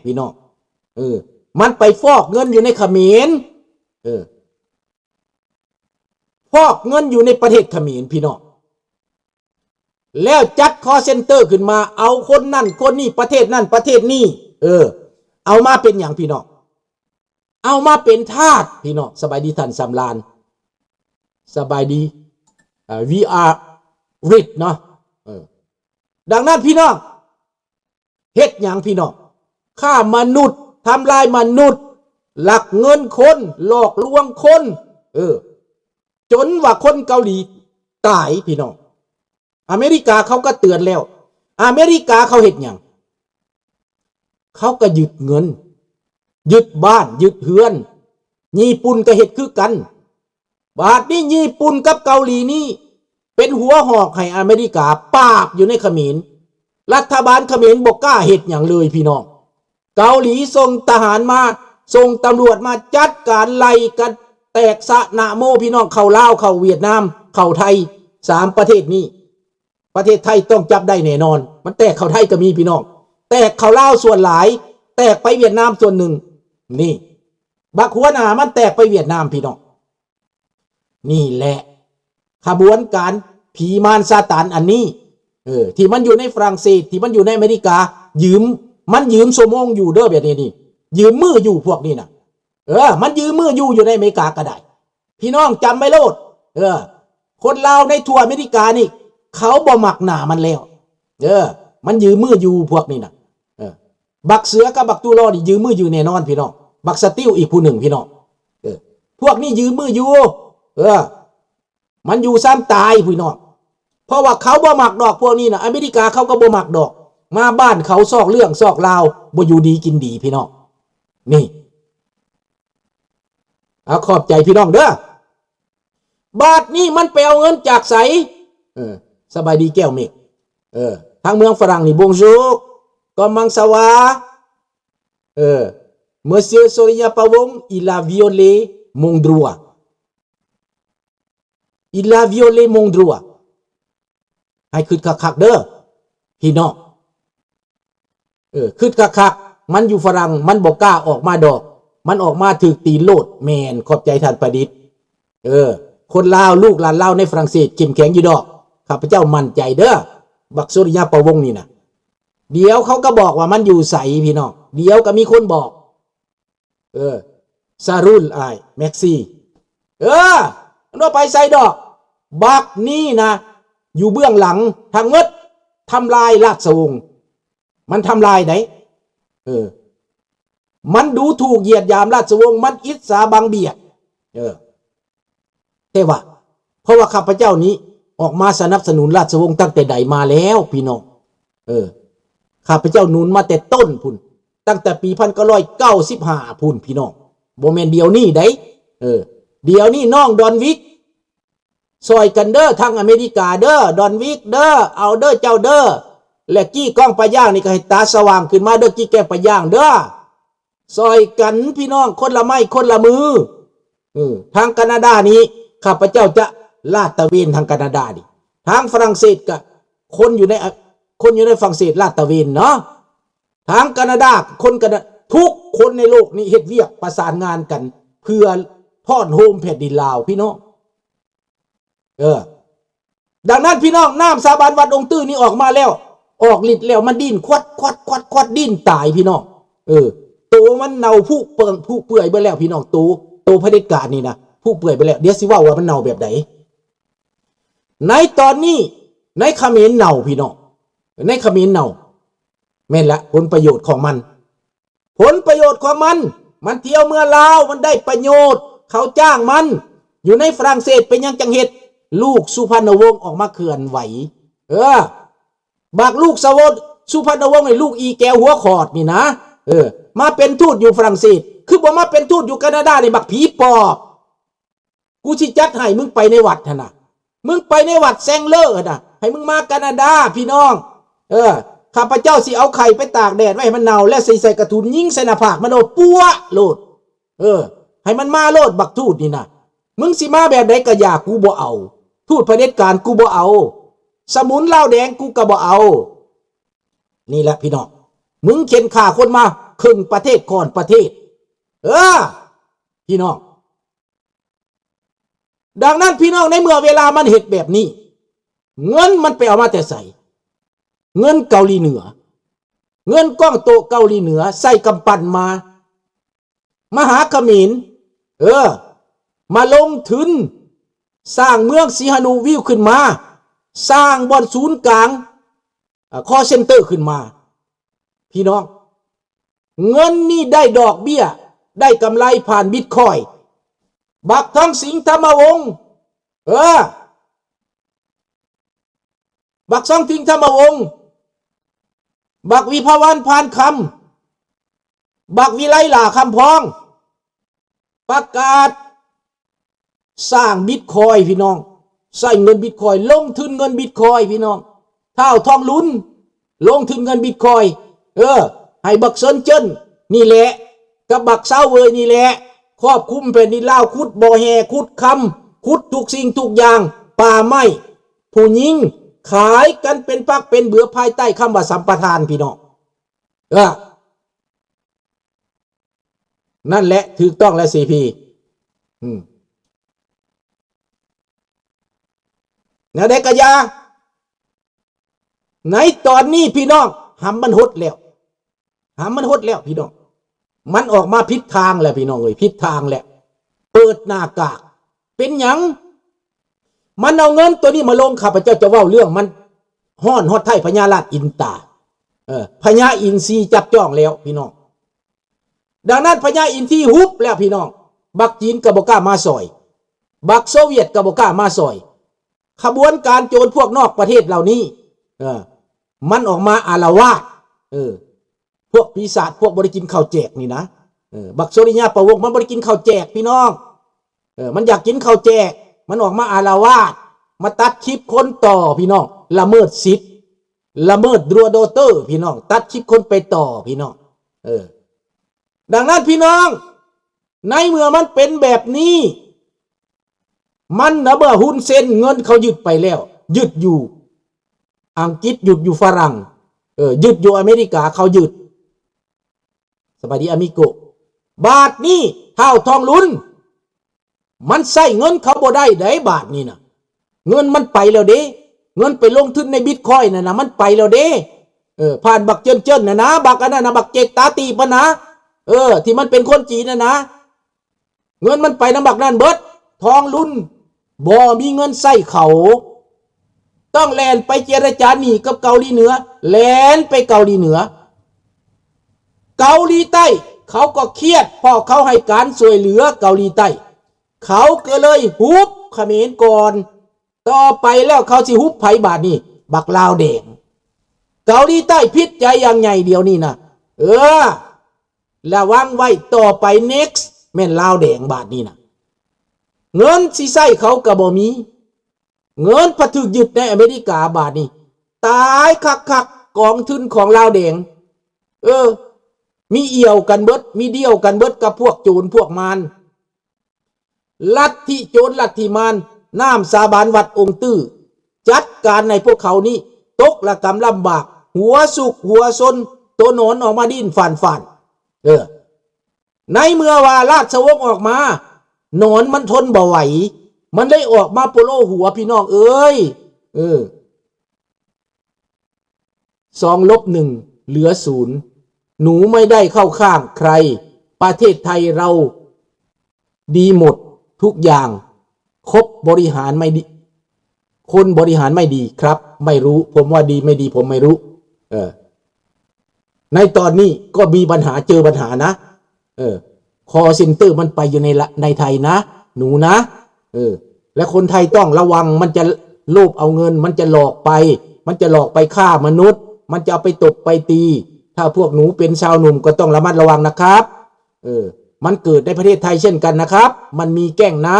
ພີ່ນ້ອງ. ເອີ ມັນໄປຟອກເງິນຢູ່ໃນຂະເໝນ ເອີ ຟອກເງິນຢູ່ໃນປະເທດຂະເໝນພີ່ນ້ອງ ແລ້ວຈັດຄໍເຊັນເຕີຂຶ້ນມາ ເອົາຄົນນັ້ນຄົນນີ້ ປະເທດນັ້ນປະເທດນີ້ ເອີ ເອົາມາເປັນຫຍັງພີ່ນ້ອງ? ເອົາມາເປັນທາດພີ່ນ້ອງ. ສະບາຍດີທ່ານສຳລານ ສະບາຍດີ ເອີ we are rich ເນາະ. ເອີ ດັ່ງນັ້ນພີ່ນ້ອງ ເຮັດຫຍັງພີ່ນ້ອງ? ຄ້າມະນຸດ, ທຳລາຍມະນຸດ, ລັກເງິນຄົນ, ຫຼອກລວງຄົນ ເອີ ຈົນວ່າຄົນເກົາຫຼີຕາຍພີ່ນ້ອງ. ອາເມລິກາເຂົາກໍເຕືອນແລ້ວ. ອາເມລິກາເຂົາເຮັດຫຍັງ? ເຂົາກໍຍຶດເງິນ, ຍຶດບ້ານ, ຍຶດເຮືອນ. ຍີ່ປຸ່ນກໍເຮັດຄືກັນ. ບາດນີ້ຍີ່ປຸ່ນກັບເກົາຫຼີນີ້ເປັນຫົວຫອກໃຫ້ອາເມລິກາປາບຢູ່ໃນຂະເໝນ. ລັດຖະບານຂະເໝນບໍ່ກ້າເຮັດຫຍັງເລີຍພີ່ນ້ອງ. ເກົາຫຼີສົ່ງທະຫານມາ, ສົ່ງຕຳຫຼວດມາຈັດການໄລ່ກັນແຕກສະນະໂມພີ່ນ້ອງ. ເຂົ້າລາວ, ເຂົ້າຫວຽດນາມ, ເຂົ້າໄທ, ສາມປະເທດນີ້ ປະເທດໄທຕ້ອງຈັບໄດ້ແນ່ນອນ. ມັນແຕກເຂົ້າໄທກໍມີພີ່ນ້ອງ, ແຕກເຂົ້າລາວສ່ວນຫຼາຍ, ແຕກໄປຫວຽດນາມສ່ວນໜຶ່ງ. ນີ້ ບັກຫົວໜ້າມັນແຕກໄປຫວຽດນາມພີ່ນ້ອງ. ນີ້ແຫຼະຂະບວນການຜີມານຊາຕານອັນນີ້ ເອີ ທີ່ມັນຢູ່ໃນຝຣັ່ງເສດ, ທີ່ມັນຢູ່ໃນອາເມລິກາ, ຢືມ ມັນຢືມຊົ່ວໂມງຢູ່ເດີ ແບບນີ້ນີ້ ຢືມມື້ຢູ່ພວກນີ້ນະ. ເອີ ມັນຢືມມື້ຢູ່ ຢູ່ໃນອາເມລິກາກໍໄດ້. ພີ່ນ້ອງຈຳໄວ້ໂລດ ເອີ ຄົນລາວໃນທົ່ວອາເມລິການີ້ ເຂົາບໍ່ມັກໜ້າມັນແລ້ວ. ເອີ ມັນຢືມມືຢູ່ພວກນີ້ນະ. ເອີ ບັກເສືອກັບບັກຕຸລໍນີ້ຢືມມືຢູ່ແນ່ນອນພີ່ນ້ອງ. ບັກສະຕິວອີກຜູ້ໜຶ່ງພີ່ນ້ອງ. ເອີ ພວກນີ້ຢືມມືຢູ່. ເອີ ມັນຢູ່ຊ້ຳຕາຍພີ່ນ້ອງ. ເພາະວ່າເຂົາບໍ່ມັກດອກພວກນີ້ນະ. ອາເມລິກາເຂົາກໍບໍ່ມັກດອກ. ມາບ້ານເຂົາຊອກເລື່ອງຊອກລາວ ບໍ່ຢູ່ດີກິນດີພີ່ນ້ອງ. ນີ້ ເອົາ ຂອບໃຈພີ່ນ້ອງເດີ. ບາດນີ້ມັນໄປເອົາເງິນຈາກໃສ? ເອີ ສະບາຍດີແກ້ວເມກ. ເອີ ທາງເມືອງຝຣັ່ງນີ້ Bonjour, comment ça va? ເອີ Monsieur Soria Pavon, il a violé mon droit. Il a violé mon droit. ໃຫ້ຄິດຄັກໆເດີພີ່ນ້ອງ. ເອີ ຄິດຄັກໆ ມັນຢູ່ຝຣັ່ງ ມັນບໍ່ກ້າອອກມາດອກ. ມັນອອກມາຖືກຕີນໂລດ. ແມ່ນ, ຂອບໃຈທ່ານປະດິດ. ເອີ ຄົນລາວ ລູກຫຼານລາວໃນຝຣັ່ງເສດເຂັ້ມແຂງຢູ່ດອກ. ຂ້າພະເຈົ້າໝັ້ນໃຈເດີ ບັກສຸລິຍາປະວົງນີ້ນະ. ດຽວເຂົາກໍບອກວ່າມັນຢູ່ໃສພີ່ນ້ອງ. ດຽວກໍມີຄົນບອກ. ເອີ ສະລຸນ ອ້າຍ ແມັກຊີ. ເອີ ມັນບໍ່ໄປໃສດອກ. ບັກນີ້ນະ ຢູ່ເບື້ອງຫຼັງທັງໝົດ. ທຳລາຍລາຊະວົງ. ມັນທຳລາຍໃດ໋. ເອີ ມັນດູຖູກຢຽດຫຍາມລາຊະວົງ. ມັນອິດສາບັງບຽດ. ເອີ ແຕ່ວ່າ ເພາະວ່າຂ້າພະເຈົ້ານີ້ອອກມາສະໜັບສະໜູນລາຊະວົງຕັ້ງແຕ່ໃດມາແລ້ວພີ່ນ້ອງ. ເອີ ຂ້າພະເຈົ້າໜູນມາແຕ່ຕົ້ນພຸ້ນ, ຕັ້ງແຕ່ປີພັນເກົ້າຮ້ອຍເກົ້າສິບຫ້າພຸ້ນພີ່ນ້ອງ, ບໍ່ແມ່ນດຽວນີ້ໃດ໋. ເອີ ດຽວນີ້ນ້ອງດອນວິກ ຊ່ອຍກັນເດີ ທາງອາເມລິກາເດີ ດອນວິກເດີ ເອົາເດີເຈົ້າເດີ. ແລະ ກີ້ກ້ອງປາຍ່າງນີ້ກໍໃຫ້ຕາສະຫວ່າງຂຶ້ນມາເດີ ກີ້ແກ້ງປາຍ່າງເດີ. ຊ່ອຍກັນພີ່ນ້ອງ ຄົນລະໄມ້ຄົນລະມື. ເອີ ທາງການາດານີ້ ຂ້າພະເຈົ້າຈະລາດຕະເວນທາງການາດານີ້. ທາງຝຣັ່ງເສດກະ ຄົນຢູ່ໃນ ຄົນຢູ່ໃນຝຣັ່ງເສດລາດຕະເວນເນາະ. ທາງການາດາ ຄົນການາ ທຸກຄົນໃນໂລກນີ້ເຮັດວຽກປະສານງານກັນ ເພື່ອທ້ອນໂຮມແຜ່ນດິນລາວພີ່ນ້ອງ. ເອີ ດັ່ງນັ້ນພີ່ນ້ອງ ນ້ຳສາບານວັດອົງຕື້ນີ້ອອກມາແລ້ວ ອອກລິດແລ້ວ ມັນດີ້ນຄວັດ ຄວັດ ຄວັດ ຄວັດ ດີ້ນຕາຍພີ່ນ້ອງ. ເອີ ໂຕມັນເນົ່າຜຸເປື່ອຍ ຜຸເປື່ອຍເບິດແລ້ວພີ່ນ້ອງ. ໂຕ ໂຕຜະເດັດການນີ້ນະ ຜຸເປື່ອຍເບິດແລ້ວ. ດຽວຊິເວົ້າວ່າມັນເນົ່າແບບໃດ. ໃນຕອນນີ້ ໃນຂະເໝນເນົ່າພີ່ນ້ອງ ໃນຂະເໝນເນົ່າ. ແມ່ນລະ ຜົນປະໂຫຍດຂອງມັນ ຜົນປະໂຫຍດຂອງມັນ ມັນທ່ຽວເມືອລາວ ມັນໄດ້ປະໂຫຍດ ເຂົາຈ້າງມັນ. ຢູ່ໃນຝຣັ່ງເສດເປັນຫຍັງຈັ່ງເຮັດ ລູກສຸພັນນະວົງອອກມາເຄື່ອນໄຫວ. ເອີ ບັກລູກສະວົງ ສຸພັນນະວົງນີ້ ລູກອີແກວຫົວຂອດນີ້ນະ. ເອີ ມາເປັນທູດຢູ່ຝຣັ່ງເສດ ຄືບໍ່ມາເປັນທູດຢູ່ການາດານີ້ ບັກຜີປອບ. ກູຊິຈັດໃຫ້ມຶງໄປໃນວັດຫັ້ນນະ ມຶງໄປໃນວັດແຊງເລີຫັ້ນນະ ໃຫ້ມຶງມາການາດາພີ່ນ້ອງ. ເອີ ຂ້າພະເຈົ້າຊິເອົາໄຂ່ໄປຕາກແດດໄວ້ໃຫ້ມັນເນົ່າ ແລ້ວຊິໃສ່ກະທຸນຍິງໃສ່ໜ້າຜາກມັນໂລດ ປົວະໂລດ. ເອີ ໃຫ້ມັນມາໂລດ ບັກທູດນີ້ນະ. ມຶງຊິມາແບບໃດກໍຢ່າ ກູບໍ່ເອົາ. ທູດຜະເດັດການ ກູບໍ່ເອົາ. ສະໝຸນລາວແດງ ກູກໍບໍ່ເອົາ. ນີ້ແຫຼະພີ່ນ້ອງ ມຶງເຂັນຂ້າຄົນມາ ເຄິ່ງປະເທດ ຂ້ອນປະເທດ. ເອີ ພີ່ນ້ອງ, ດັ່ງນັ້ນ ພີ່ນ້ອງ, ໃນເມື່ອເວລາມັນເຮັດແບບນີ້ ເງິນມັນໄປເອົາມາແຕ່ໃສ? ເງິນເກົາຫຼີເໜືອ, ເງິນກ້ອງໂຕະເກົາຫຼີເໜືອ ໃສ່ກຳປັ່ນມາ ມາຫາຂະເໝນ, ເອີ ມາລົງທຶນສ້າງເມືອງສີຫະນຸວິວຂຶ້ນມາ, ສ້າງບ່ອນສູນກາງ ເອີ call center ຂຶ້ນມາ. ພີ່ນ້ອງ, ເງິນນີ້ໄດ້ດອກເບ້ຍ, ໄດ້ກຳໄລຜ່ານບິດຄອຍ. ບັກທອງສິງ ທຳມະວົງ, ເອີ ບັກທອງສິງ ທຳມະວົງ, ບັກວິພາວັນ ພານຄຳ, ບັກວິໄລ ຫຼ້າຄຳພອງ ປະກາດສ້າງບິດຄອຍ ພີ່ນ້ອງ, ໃຊ້ເງິນບິດຄອຍ, ລົງທຶນເງິນບິດຄອຍ ພີ່ນ້ອງ. ທ້າວທອງລຸນ ລົງທຶນເງິນບິດຄອຍ, ເອີ ໃຫ້ບັກເຊີນເຈີນນີ້ແຫຼະ ກັບບັກຊາວເວີຍນີ້ແຫຼະ ຄອບຄຸມແຜ່ນດິນລາວ, ຂຸດບໍ່ແຮ່, ຂຸດຄຳ, ຂຸດທຸກສິ່ງທຸກຢ່າງ, ປ່າໄມ້, ຜູ້ຍິງ, ຂາຍກັນເປັນຝັກເປັນເບືອ ພາຍໃຕ້ຄຳວ່າສຳປະທານ ພີ່ນ້ອງ. ເອີ ນັ້ນແຫຼະ ຖືກຕ້ອງແລ້ວ ຊີພີ. ອືມ ແນວໃດກະຢ່າ, ໃນຕອນນີ້ ພີ່ນ້ອງ, ຫຳມັນຫົດແລ້ວ, ຫຳມັນຫົດແລ້ວ ພີ່ນ້ອງ. ມັນອອກມາຜິດທາງແລ້ວ ພີ່ນ້ອງເອີຍ, ຜິດທາງແລ້ວ, ເປີດໜ້າກາກ. ເປັນຫຍັງ? ມັນເອົາເງິນໂຕນີ້ມາລົງ, ຂ້າພະເຈົ້າຈະເວົ້າເລື່ອງມັນ ຮ້ອນຮອດໄທພະຍາລາດອິນຕາ, ເອີ ພະຍາອິນຊີຈັບຈ້ອງແລ້ວ ພີ່ນ້ອງ. ດັ່ງນັ້ນພະຍາອິນຊີຮຸບແລ້ວ ພີ່ນ້ອງ, ບັກຈີນກໍບໍ່ກ້າມາຊ່ອຍ, ບັກໂຊວຽດກໍບໍ່ກ້າມາຊ່ອຍ. ຂະບວນການໂຈນພວກນອກປະເທດເຫຼົ່ານີ້ ເອີ ມັນອອກມາອາລະວາດ, ເອີ ພວກປີສາດ ພວກບໍ່ໄດ້ກິນເຂົ້າແຈກນີ້ນະ, ເອີ ບັກສຸລິຍາປະວົງ ມັນບໍ່ໄດ້ກິນເຂົ້າແຈກ ພີ່ນ້ອງ, ເອີ ມັນຢາກກິນເຂົ້າແຈກ, ມັນອອກມາອາລະວາດ, ມາຕັດຄລິບຄົນຕໍ່ ພີ່ນ້ອງ, ລະເມີດສິດ ລະເມີດ droit d'auteur ພີ່ນ້ອງ, ຕັດຄລິບຄົນໄປຕໍ່ ພີ່ນ້ອງ. ເອີ ດັ່ງນັ້ນ ພີ່ນ້ອງ, ໃນເມື່ອມັນເປັນແບບນີ້ ມັນນະ ເມື່ອຮຸນເຊັນ ເງິນເຂົາຍຶດໄປແລ້ວ, ຍຶດຢູ່ອັງກິດ, ຍຶດຢູ່ຝຣັ່ງ, ເອີ ຍຶດຢູ່ອາເມລິກາ, ເຂົາຍຶດ. ສະບາຍດີອາມິໂກ. ບາດນີ້ທ້າວທອງລຸນ ມັນໃຊ້ເງິນເຂົາບໍ່ໄດ້ໃດ໋ ບາດນີ້ນະ, ເງິນມັນໄປແລ້ວເດ້, ເງິນໄປລົງທຶນໃນບິດຄອຍນັ້ນນະ ມັນໄປແລ້ວເດ້. ເອີ ຜ່ານບັກເຈີນເຈີນນັ້ນນະ, ບັກອັນນັ້ນນະ, ບັກເຈກຕາຕີບຫັ້ນນະ, ເອີ ທີ່ມັນເປັນຄົນຈີນນັ້ນນະ, ເງິນມັນໄປນຳບັກນັ້ນເບິດ. ທອງລຸນບໍ່ມີເງິນໃຊ້ເຂົາ, ຕ້ອງແລ່ນໄປເຈລະຈາໜີ້ກັບເກົາຫຼີເໜືອ, ແລ່ນໄປເກົາຫຼີເໜືອ. ເກົາຫຼີໃຕ້ເຂົາກໍຄຽດ ເພາະເຂົາໃຫ້ການຊ່ວຍເຫຼືອເກົາຫຼີໃຕ້, ເຂົາກໍເລີຍຮຸບຂະເໝນກ່ອນ. ຕໍ່ໄປແລ້ວເຂົາຊິຮຸບໃຜບາດນີ້? ບັກລາວແດງ. ເກົາຫຼີໃຕ້ຜິດໃຈຢ່າງໃຫຍ່ດຽວນີ້ນະ. ເອີ ລະວັງໄວ້, ຕໍ່ໄປ next ແມ່ນລາວແດງບາດນີ້ນະ. ເງິນຊິໃຊ້ເຂົາກໍບໍ່ມີ, ເງິນພັດຖືກຍຶດໃນອາເມລິກາບາດນີ້. ຕາຍຄັກໆ ກອງທຶນຂອງລາວແດງ. ເອີ ມີອ່ຽວກັນເບິດ, ມີດ່ຽວກັນເບິດກັບພວກໂຈນພວກມານ. ລັດທິໂຈນລັດທິມານ, ນ້ຳສາບານວັດອົງຕື້, ຈັດການໃຫ້ພວກເຂົານີ້ຕົກລະກຳລຳບາກ, ຫົວສຸກຫົວຊົນ, ໂຕໜອນອອກມາດີ້ນຟານໆ. ເອີ ໃນເມື່ອວ່າລາຊະວົງອອກມາ, ໜອນມັນທົນບໍ່ໄຫວ, ມັນເລີຍອອກມາໂປໂລຫົວ, ພີ່ນ້ອງເອີຍ. ເອີ ສອງລົບໜຶ່ງ ເຫຼືອສູນ. ໜູໄມ່ໄດ້ເຂົ້າຂ້າງໃຄ, ປະເທດໄທເຮົາດີໝົດທຸກຢ່າງ, ຄົນບໍລິຫານໄມ່ດີ, ຄົນບໍລິຫານໄມ່ດີ. ຄັບ ໄມ່ຮູ້, ຜົມວ່າດີໄມ່ດີ ຜົມໄມ່ຮູ້. ເອີ ໃນຕອນນີ້ກໍມີບັນຫາ, ເຈີບັນຫານະ. ເອີ call center ມັນໄປຢູ່ໃນລະ ໃນໄທນະ ໜູນະ. ເອີ ແລະ ຄົນໄທຕ້ອງລະວັງ, ມັນຈະໂລບເອົາເງິນ, ມັນຈະຫຼອກໄປ, ມັນຈະຫຼອກໄປຄ້າມະນຸດ, ມັນຈະເອົາໄປຕົບໄປຕີ. ຖ້າພວກໜູເປັນຊາວໜຸ່ມກໍຕ້ອງລະມັດລະວັງນະຄັບ. ເອີ ມັນເກີດໃນປະເທດໄທເຊັ່ນກັນນະຄັບ, ມັນມີແກ້ງນະ.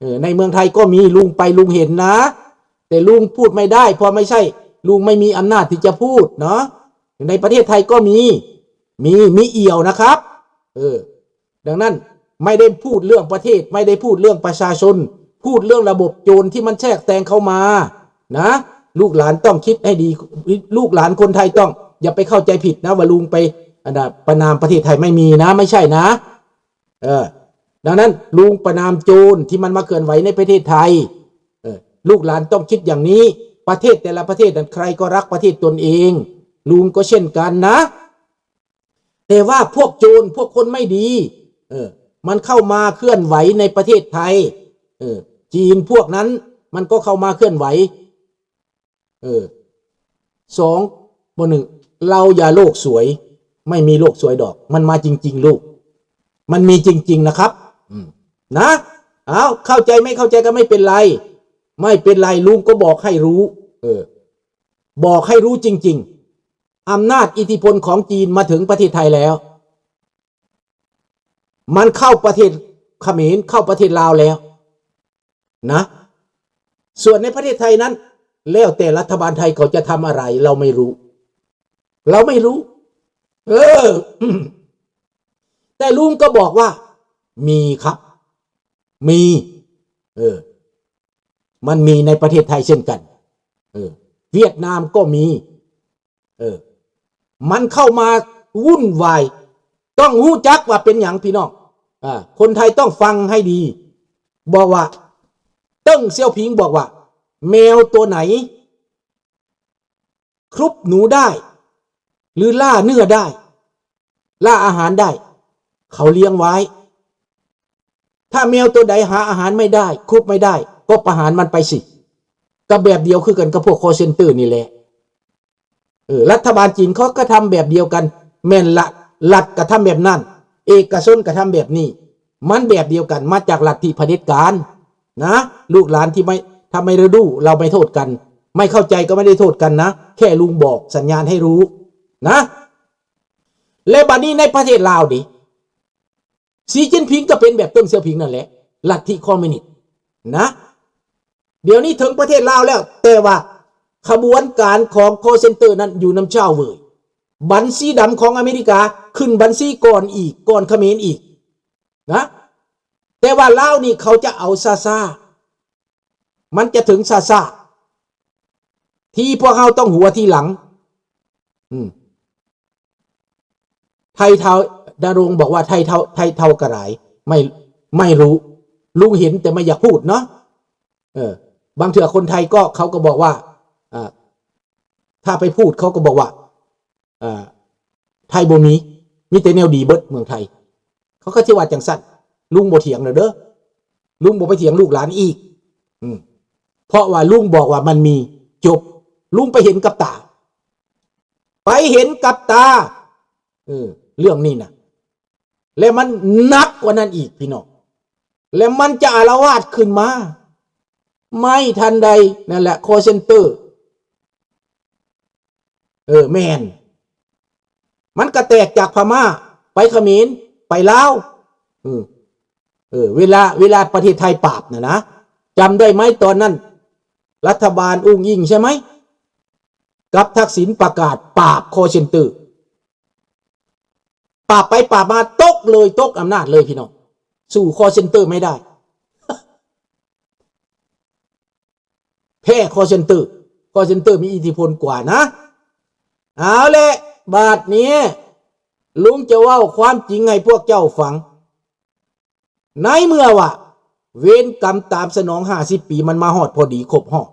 ເອີ ໃນເມືອງໄທກໍມີ, ລຸງໄປລຸງເຫັນນະ, ແຕ່ລຸງພູດໄມ່ໄດ້ ເພາະໄມ່ໃຊ່, ລຸງໄມ່ມີອຳນາດທີ່ຈະພູດເນາະ. ໃນປະເທດໄທກໍມີ, ມີ, ມີອ່ຽວນະຄັບ. ເອີ ດັ່ງນັ້ນ ໄມ່ໄດ້ພູດເລື່ອງປະເທດ, ໄມ່ໄດ້ພູດເລື່ອງປະຊາຊົນ, ພູດເລື່ອງລະບົບໂຈນທີ່ມັນແຊກແຊງເຂົ້າມານະ. ລູກຫຼານຕ້ອງຄິດໃຫ້ດີ, ລູກຫຼານຄົນໄທຕ້ອງຢ່າໄປເຂົ້າໃຈຜິດນະ ວ່າລຸງໄປ ອັນນະ ປະນາມປະເທດໄທ ໄມ່ມີນະ ໄມ່ໃຊ່ນະ. ເອີ ດັ່ງນັ້ນ ລຸງປະນາມໂຈນທີ່ມັນມາເຄື່ອນໄຫວໃນປະເທດໄທ. ເອີ ລູກຫຼານຕ້ອງຄິດຢ່າງນີ້. ປະເທດແຕ່ລະປະເທດນັ້ນ ໃຄກໍຮັກປະເທດຕົນເອງ. ລຸງກໍເຊັ່ນກັນນະ. ແຕ່ວ່າພວກໂຈນ ພວກຄົນໄມ່ດີ ເອີ ມັນເຂົ້າມາເຄື່ອນໄຫວໃນປະເທດໄທ. ເອີ ຈີນພວກນັ້ນ ມັນກໍເຂົ້າມາເຄື່ອນໄຫວ. ເອີ ສອງ ບໍ່ ໜຶ່ງ ເຮົາຢ່າໂລກສວຍ ໄມ່ມີໂລກສວຍດອກ ມັນມາຈິງໆ ລູກ ມັນມີຈິງໆ ນະຄັບ ອືມ ນະ. ເອົາ ເຂົ້າໃຈໄມ່ເຂົ້າໃຈກໍໄມ່ເປັນໄລ ໄມ່ເປັນໄລ ລຸງກໍບອກໃຫ້ຮູ້ ເອີ ບອກໃຫ້ຮູ້ຈິງໆ ອຳນາດອິດທິພົນຂອງຈີນມາເຖິງປະເທດໄທແລ້ວ ມັນເຂົ້າປະເທດຂະເໝນ ເຂົ້າປະເທດລາວແລ້ວນະ. ສ່ວນໃນປະເທດໄທນັ້ນ ແລ້ວແຕ່ລັດຖະບານໄທເຂົາຈະທຳອະໄລ ເຮົາໄມ່ຮູ້ ເຮົາໄມ່ຮູ້. ເອີ ແຕ່ລຸງກໍບອກວ່າ ມີຄັບ ມີ ເອີ ມັນມີໃນປະເທດໄທເຊັ່ນກັນ. ເອີ ຫວຽດນາມກໍມີ. ເອີ ມັນເຂົ້າມາວຸ່ນວາຍ ຕ້ອງຮູ້ຈັກວ່າເປັນຫຍັງ ພີ່ນ້ອງ. ອາ ຄົນໄທຕ້ອງຟັງໃຫ້ດີ ບອກວ່າ ເຕີ້ງ ຊຽວຜິງ ບອກວ່າ ແມວຕົວໄຫນ ຄລຸບໜູໄດ້ ຫຼື ລ່າເນື້ອໄດ້ ລ່າອາຫານໄດ້ ເຂົາລ້ຽງໄວ້. ຖ້າແມວຕົວໃດຫາອາຫານໄມ່ໄດ້ ຄລຸບໄມ່ໄດ້ ກໍປະຫານມັນໄປຊິ. ກໍແບບດຽວຄືກັນກັບພວກຄໍເຊັນເຕີນີ້ແຫຼະ. ເອີ ລັດຖະບານຈີນເຂົາກໍທຳແບບດຽວກັນ ແມ່ນລະ ລັດກໍທຳແບບນັ້ນ ເອກະຊົນກໍທຳແບບນີ້ ມັນແບບດຽວກັນ ມາຈາກລັດທິຜະເດັດການນະ. ລູກຫຼານທີ່ໄມ່ ຖ້າໄມ່ຮູ້ ເຮົາໄມ່ໂທດກັນ ໄມ່ເຂົ້າໃຈກໍໄມ່ໄດ້ໂທດກັນນະ ແຄ່ລຸງບອກສັນຍານໃຫ້ຮູ້ນະ. ແລະ ບັດນີ້ໃນປະເທດລາວເດ ສີຈິ້ນຜິງກໍເປັນແບບເຕີ້ງ ຊຽວຜິງ ນັ້ນແຫຼະ ລັດທິຄອມມິວນິດນະ. ດຽວນີ້ເຖິງປະເທດລາວແລ້ວ ແຕ່ວ່າຂະບວນການຂອງຄໍເຊັນເຕີນັ້ນຢູ່ນຳຊາວເຫວີຍ ບັນຊີດຳຂອງອາເມລິກາຂຶ້ນບັນຊີກ່ອນອີກ ກ່ອນຂະເໝນອີກນະ. ແຕ່ວ່າລາວນີ້ເຂົາຈະເອົາຊ້າໆ ມັນຈະເຖິງຊ້າໆ ທີ່ພວກເຮົາຕ້ອງຫົວທີຫຼັງ. ອືມ ໄທເຖົ້າ ນະລົງບອກວ່າ ໄທເຖົ້າ ໄທເຖົ້າກະຫຼາຍ ໄມ່ ໄມ່ຮູ້ ລຸງເຫັນແຕ່ໄມ່ຢາກພູດເນາະ. ເອີ ບາງເທື່ອຄົນໄທກໍ ເຂົາກໍບອກວ່າ ອາ ຖ້າໄປພູດ ເຂົາກໍບອກວ່າ ອາ ໄທບໍ່ມີ ມີແຕ່ແນວດີເບິດເມືອງໄທ ເຂົາກໍຊິວ່າຈັ່ງຊັ້ນ. ລຸງບໍ່ຖຽງແລ້ວເດີ ລຸງບໍ່ໄປຖຽງລູກຫຼານອີກ. ອືມ ເພາະວ່າລຸງບອກວ່າມັນມີ ຈົບ. ລຸງໄປເຫັນກັບຕາ ໄປເຫັນກັບຕາ ເອີ ເລື່ອງນີ້ນະ. ແລະ ມັນໜັກກວ່ານັ້ນອີກ ພີ່ນ້ອງ ແລະ ມັນຈະອາລະວາດຂຶ້ນມາ ໄມ່ທັນໃດ. ນັ້ນແຫຼະ ຄໍເຊັນເຕີ ເອີ ແມ່ນ ມັນກະແຕກຈາກພະມ້າ ໄປຂະເໝນ ໄປລາວ. ເອີ ເອີ ເວລາ ເວລາປະເທດໄທປາບນະນະ ຈຳໄດ້ໄໝ ຕອນນັ້ນລັດຖະບານອຸ້ງອິງໃຊ່ໄໝ ກັບທັກສິນປະກາດປາບຄໍເຊັນເຕີ ປາບໄປປາບມາຕົກເລີຍ ຕົກອຳນາດເລີຍ ພີ່ນ້ອງ ສູ້ຄໍເຊັນເຕີໄມ່ໄດ້. ແພ້ຄໍເຊັນເຕີ ຄໍເຊັນເຕີມີອິດທິພົນກວ່ານະ. ເອົາແຫຼະ ບາດນີ້ລຸງຈະເວົ້າຄວາມຈິງໃຫ້ພວກເຈົ້າຟັງ. ໃນເມື່ອວ່າເວນກຳຕາມສະໜອງຫ້າສິບປີ ມັນມາຮອດພໍດີຄົບຮອບ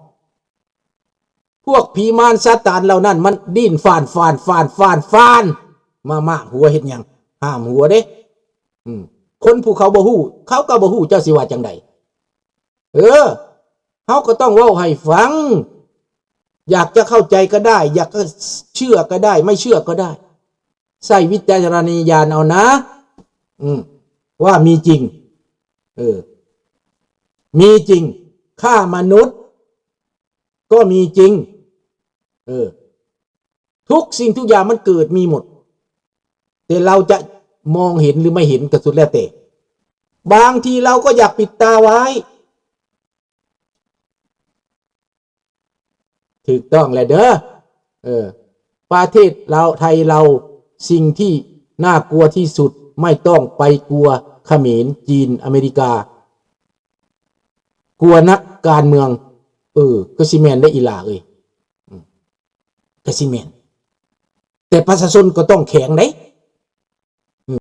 ພວກຜີມານຊາຕານເຫຼົ່ານັ້ນ ມັນດີ້ນຟານໆໆ ມາມ້າງຫົວເຮັດຫຍັງ? ຫ້າມຫົວເດ້. ອືມ ຄົນຜູ້ເຂົາບໍ່ຮູ້ ເຂົາກໍບໍ່ຮູ້ ເຈົ້າຊິວ່າຈັ່ງໃດ? ເອີ ເຮົາກໍຕ້ອງເວົ້າໃຫ້ຟັງ. ຢາກຈະເຂົ້າໃຈກໍໄດ້ ຢາກຈະເຊື່ອກໍໄດ້ ໄມ່ເຊື່ອກໍໄດ້ ໃຊ້ວິຈາລະນະຍານເອົານະ ອືມ ວ່າມີຈິງ. ເອີ ມີຈິງ ຄ້າມະນຸດກໍມີຈິງ. ເອີ ທຸກສິ່ງທຸກຢ່າງມັນເກີດມີໝົດ ແຕ່ເຮົາຈະມອງເຫັນຫຼືໄມ່ເຫັນກໍສຸດແລ້ວແຕ່. ບາງທີເຮົາກໍຢາກປິດຕາໄວ້. ຖືກຕ້ອງແລ້ວເດີ. ເອີ ປະເທດລາວ ໄທເຮົາ ສິ່ງທີ່ໜ້າກົວທີ່ສຸດ ໄມ່ຕ້ອງໄປກົວຂະເໝນ ຈີນ ອາເມລິກາ ກົວນັກການເມືອງ. ເອີ ກໍຊິແມ່ນໄດ໋ອີ່ຫຼ້າເອີຍ ອືມ ກໍຊິແມ່ນ ແຕ່ປະຊາຊົນກໍຕ້ອງແຂງເດ້.